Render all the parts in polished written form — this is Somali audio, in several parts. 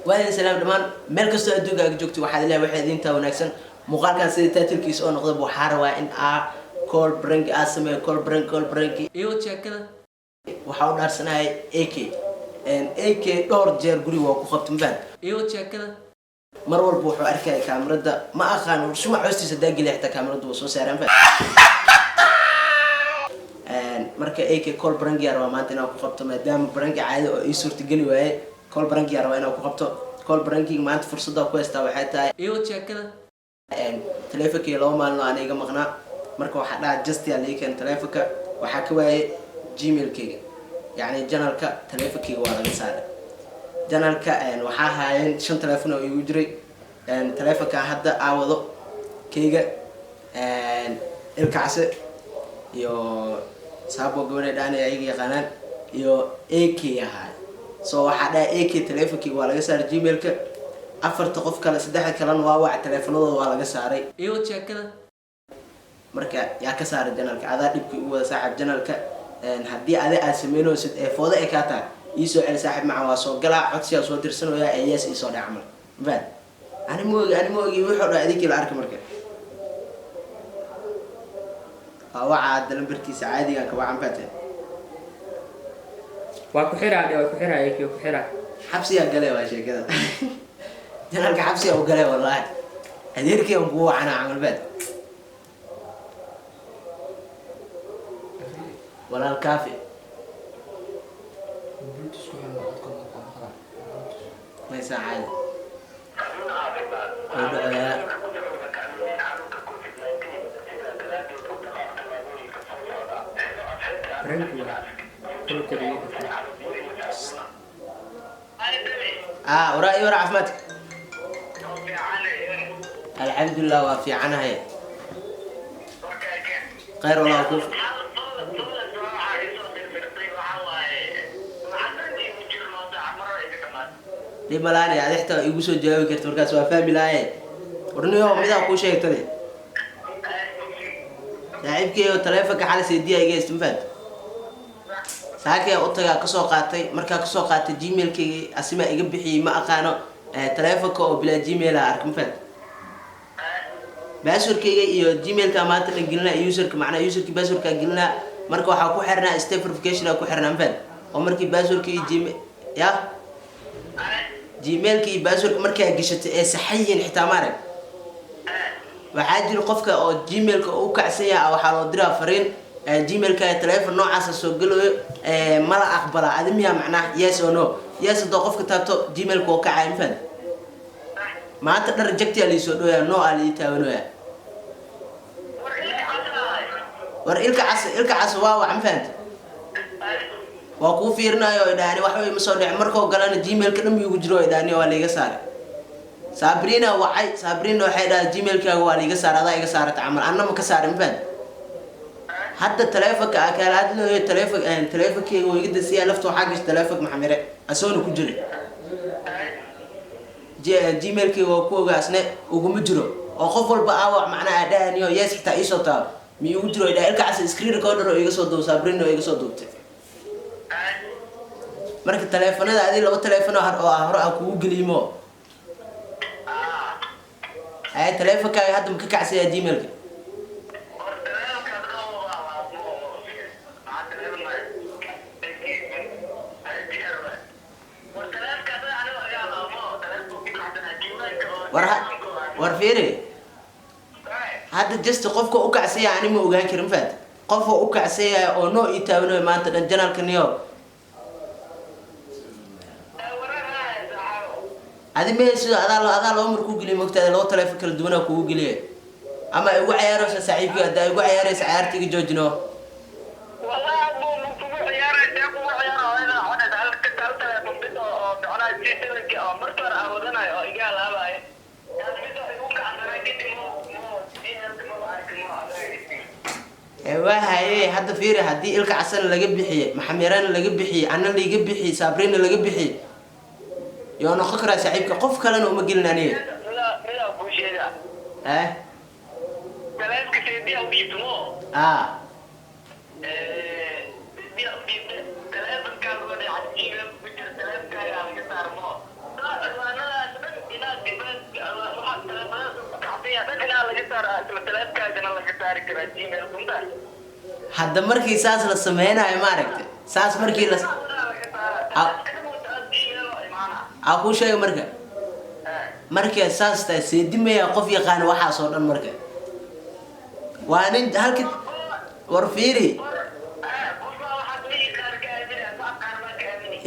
Waa idin salaam dhammaan meel kastoo adduunka aga joogto. Waxaad ilahay waxay idintaa wanaagsan. Muuqaalkan sida title-kiisa oo noqdaba, waxaa rabaa in aa call prank aa sameeyo, call prank, call prank. Iyo sheekada. Waxaa u dhaarsanahay AK AK. Dhowr jeer guriga waa ku qabta, mafahant? Iyo sheekada. Mar walba wuxuu arkaya kaamirada, ma aqaan, shumac hoostiisa hadaa geliya xitaa kaamirada wuu soo saaraan, mafahant? Marka AK call prank-yaa rabaa maanta inaan ku qabto, maadaama prank-i caadi oo ii suurtageli waaye. Call prank-yaa rabaa inaan ku qabto. Call prank-iga maanta fursadda ku haystaa waxay tahay Iyo sheekada. Taleefonkii 2 maalin oo aan iga maqnaa. Marka waxaa dhaha justia lii keen taleefonka, waxaa ka waayay Gmailkayga, yacni channel-ka taleefonkayga waa laga saaray. Channel-ka waxaa haayeen shan taleefon oo igu jiray. Taleefonka hadda aa wado kayga, Ilka Case iyo Saabo, gabadhay dhaanay ayaga yaqaanaan, iyo AK ahaay. So waxaa dhahay AK taleefonkayga waa laga saaray Gmailka. Afarta qof kale, saddexda kalena waa wac, taleefanadooda waa laga saaray. Iyo sheekada. Marka yaa ka saaray channel-ka? Adaa dhibkii ugu wada, saaxiib. Channel-ka haddii adi aad sameynaysid ee fooda ay kaa tahay, ii soo celi, saaxiib macan. Waa soo galaa, codsiyaa soo dirsanaya ee yes ii soo dhac camal, mafahad? Ani ma ogi, ani ma ogi wuxuu dhaa idinkii la arka. Marka waa waca hadda lambarkiisa caadigan ka wacan, faate. Waa ku xiraa dhe, waa ku xiraa AK, waa ku xiraa. Xabsiyaa gale, waa sheekada channel-ka xabsiyaa u gale. Wallaahi adeerkii aan kugu wacanaa camal faad. Walaal Kaafi. Bluetooth ku xiran codka ma maqlaa? Maysaa caadi oo dhacoyaa. Prank waa kula koriye kartaa. Ah, waraa iyo waraa, caafimaadka? Alxamdulilah, waa fiicanahay, khayr walaa ku. Dhib malaani, adi xitaa igu soo jawaabi karta markaas, waa fahmi lahaye. Warniyo midaa kuu sheegtade, saaxiibkeyo taleefonka xalay seediya iga haysta, ma fahamta? Saakaya u tagaa, kasoo qaatay. Markaa kasoo qaatay, Gmailkaygi asimaa iga bixiyey, ma aqaano. Taleefonka oo bilaa Gmail ah arka, ma fahamta? Password-kayga iyo Gmailka maanta dhan gelinaa, user-ka, macnaha user-ki password-ka gelinaa. Marka waxaa ku xirnaa step verification aa ku xirnaa, ma fahamta? Oo markii password-ka iyo Gmail ya Gmailka iyo password-ka markaa gashatay ee saxan yihiin xitaa, maarag, waxaa jira qofka oo Gmailka u kacsan yahay, waxaa loo diraa fariin: Gmailka teleefon noocaasa soo gelayo, mala aqbalaa adi miyaa? Macnaha yes or no. Yes haddoo qofka taabto, Gmailka oo kacaya, ma fahamta? Maanta dhan reject-ia liisoo dhooyaa, no aa lii taabanooyaa. War Ilka Cas, Ilka Cas waa wac, ma fahamta? Waa kuu fiirinayo oo idhaani waxba ima soo dhicin. Markoo galana Gmailka dhan iigu jiro oo idhaani waa liiga saaray. Sabrina wacay, Sabrina waxay dhahay Gmailkaaga waa liiga saaray, adaa iga saarata camal, anna ma ka saaray, ma fahamta? Hadda taleefonka aa kaala hadlayo, taleefonkeyga waa iga dasiyaa. Lafta waxaa gashay taleefonka Maxamire asoona ku jiray. Gmailkeyga waa ku ogaasne uguma jiro, oo qof walba aawac macnaha aa dhahaniyo yes xitaa iisoo taabo mi igu jiro. Idhaa Ilka Cas screen recorder oo iga soo duub, Sabrina oo iga soo duubtay. Marka taleefanada adi laba taleefon oo oo ah hore aan kugu geliymo ay taleefonkaaga hadda ma ka kacsaya Gmailka? War ha war fiiri, hadda just qofka u kacsaya ani ma ogaan karin, fahat? Qofka u kacsaya oo noo ii taabanayo maanta dhan channel-ka niyo. Adi ma haysido, adaa laba mar kuu geliya, mogtaada laba taleefon kala duwanaa kugu geliya. Ama igu cayaaraysa, saaxiibkii, haddaa igu cayaaraysa cayaarta iga joojino. Ee waa haye, hadda fiiri, haddii Ilka Casana laga bixiyey, Maxamirana laga bixiyey, anna laiga bixiyey, Sabrina laga bixiyey, yoo noqon karaa saaxiibka? Qof kalena uma gelin aniga. Eh ah Isla taleefkaagana laga saari karaa Gmail kunta. Hadda markii saas la sameynayo, maaragta, saas markii la aa kuu sheega, marka markay saas tahay, seedimaya qof yaqaana waxaas oo dhan. Marka waa nin halka war fiiri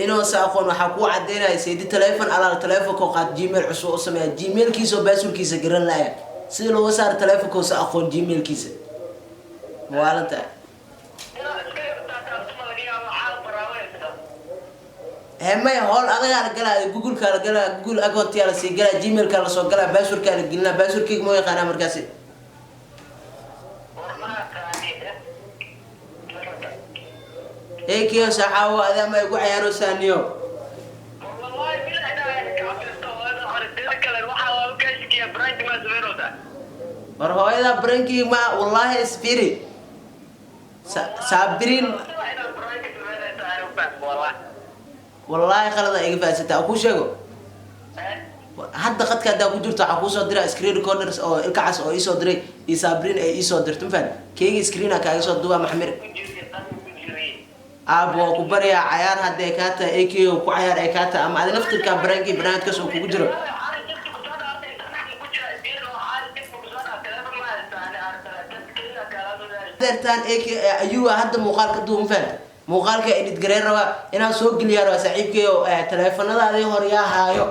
inuusa aqoon. Waxaa kuu cadeynaya seedi telefon alaal telefonka qaad, Gmail cusub u sameeya, Gmailkiisa oo passwordkiisa garan laya, sida looga saaro telefonkoosa aqoon Gmailkiisa mawaalanta. He, maya, hool adagaa la galaa, Google-kaa la galaa, Google accountiyaa lasii galaa, Gmailkaa lasoo galaa, passwordkaa la gelinaa. Passwordkeyga moo yaqaanaa markaasi? Eekiyo saxaawo, adaa ma igu cayaaro saaniyo. War hooyada, brankii ma wallaahi isfiri saabiriin. Wallaahi qalada iga fahadsata kuu sheego. Hadda qadka haddaa ku jirto, waxaa kuusoo dira screen recorders oo ilkacas oo iisoo diray iyo Saabiriin ay iisoo dirto, mafahant? Keegi screena kaaga soo duuba. Maxmir aab, waa ku baryaa, cayaar hadday kaa tahay, ak ku cayaar ay kaa tahay, ama adi naftirkaa barankii barnaamijkaas oo kugu jiro. Deertaan ak ayuwa hadda muuqaalka duub, mafahant? Muuqaalka edit gareyn rabaa inaan soo geliyaa rabaa, saaxiibkay oo taleefanadaadii hor yaa haayo.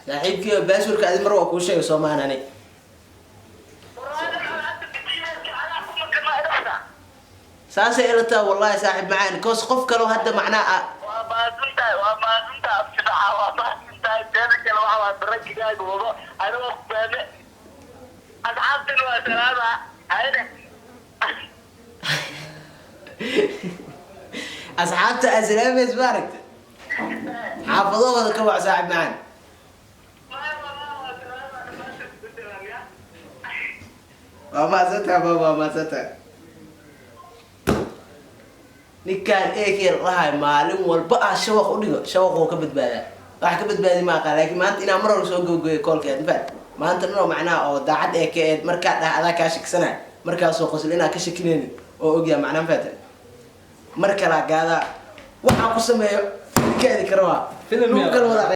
Saaxiibkii oo passwordka adi mar waa kuu sheegay, soo maahan ani? Saasay ila tahay wallahi, saaxiib macaan, cause qof kaloo hadda macnaa ah. Waa mahadsantahay, waa mahadsantahay, absidaca, waa mahadsantahay. Teeda kale waxa waa barankigaaga wado, anigoo ku fahme. Asxaabtan waa salaama hayde. Asxaabta aslaameys, maaragta, xaafadahooda ka wac, saaxiib macaan. Waa mahadsantahay baba, waa mahadsantahay. Ninkaan eekeel lahay maalin walba ah shawaq u dhigo, shawaq oo ka badbaadaa, wax ka badbaadi ma aqaan, laakiin maanta inaan mar hore soo gogoyo koolkeed, mafahant? Maanta dhan oo macnaha oo daacad ee ka eed markaa dhah adaa kaa shakisanaya, markaasoo qosol inaa ka shakinaynin oo ogyaha macnaha, mafahanta? Mar kalaa gaadaa waxaa ku sameeyo kaadi kara waa Film lagu kala yaa. wada.